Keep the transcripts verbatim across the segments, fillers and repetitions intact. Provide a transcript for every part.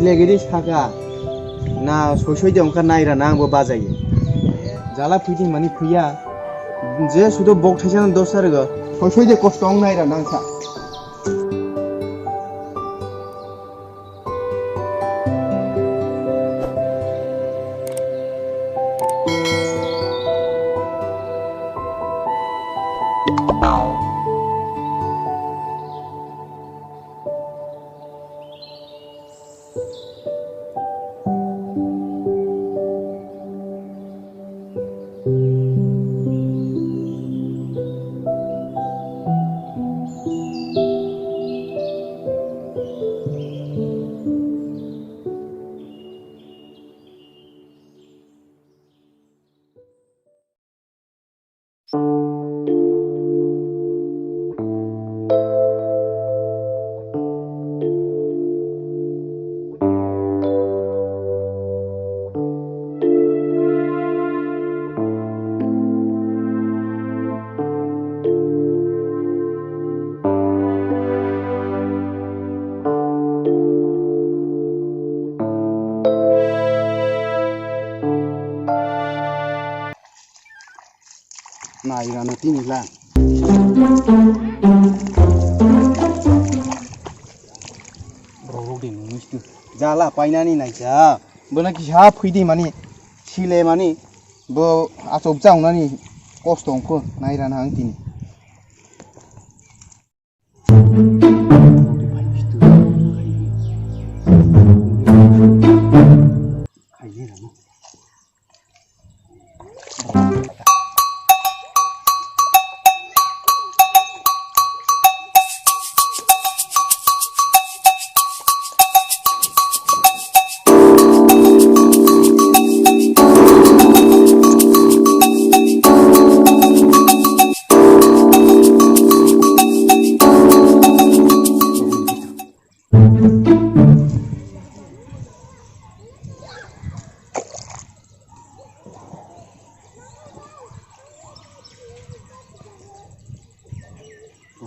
Legedi saka. Na soi soi de ongkha naira na angbo bajaye. Jala phuidi mani phuya. Je sudo bok thaisa no dosa rego. Soi soi de kosto ong naira nang sa. Nai rano tini la. Borok rok de nung misti. Jala painani naijak. Bono kisa phuidi mani, sile mani, bo achuk cha wngnani kosto wngkho, nai rana ang tini.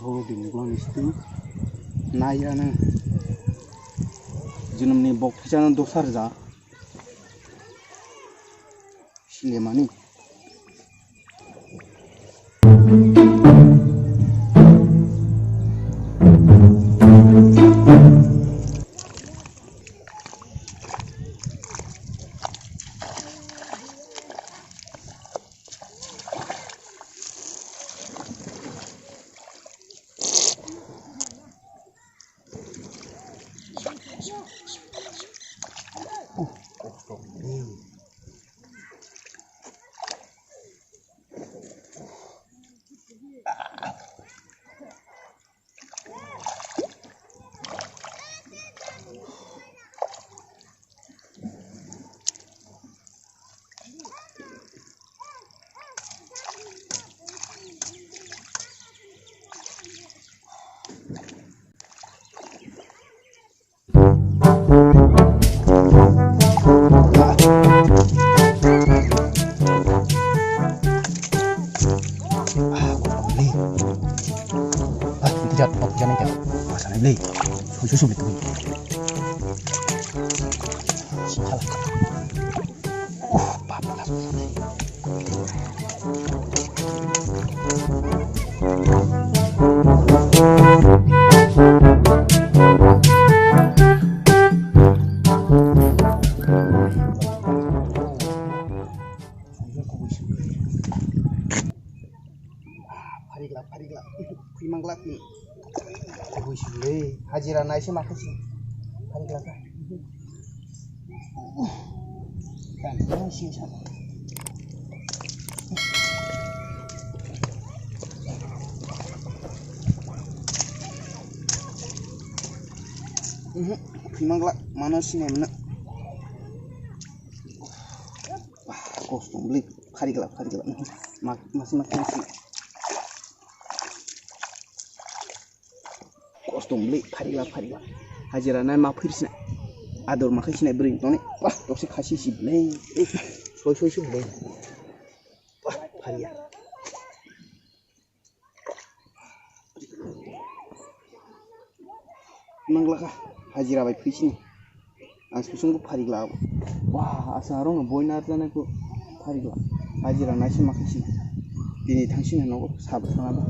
Oro din bwlangni situ nai rana jonomni bok thaisano dosa rwjak. Silemani. Pharikla, pharikla, khwimanglak ni. Kubui sile, hajira naise makhe si. Pharikla ka. Kan, kan si sa. Khwimanglak, mano sine mano. Kosto bwlwi pharikla, pharikla. Mak-, masi, masi, masi. Kosto bwlwi pharikla, pharikla. Hajira nai ma phir sinai. Ador ma khai sinai bwrwi toni. Wah, tokse khasi si bwlwi. Soi, soi si bwlwi. Wah, phariya. Manglaka, hajira bai phisini. Ang sisung ko pharigla abo. Wah, asa arong no boina arjana ko pharigla. Ajira naisi makisi. Tini thangsi na nogo sab thangaba.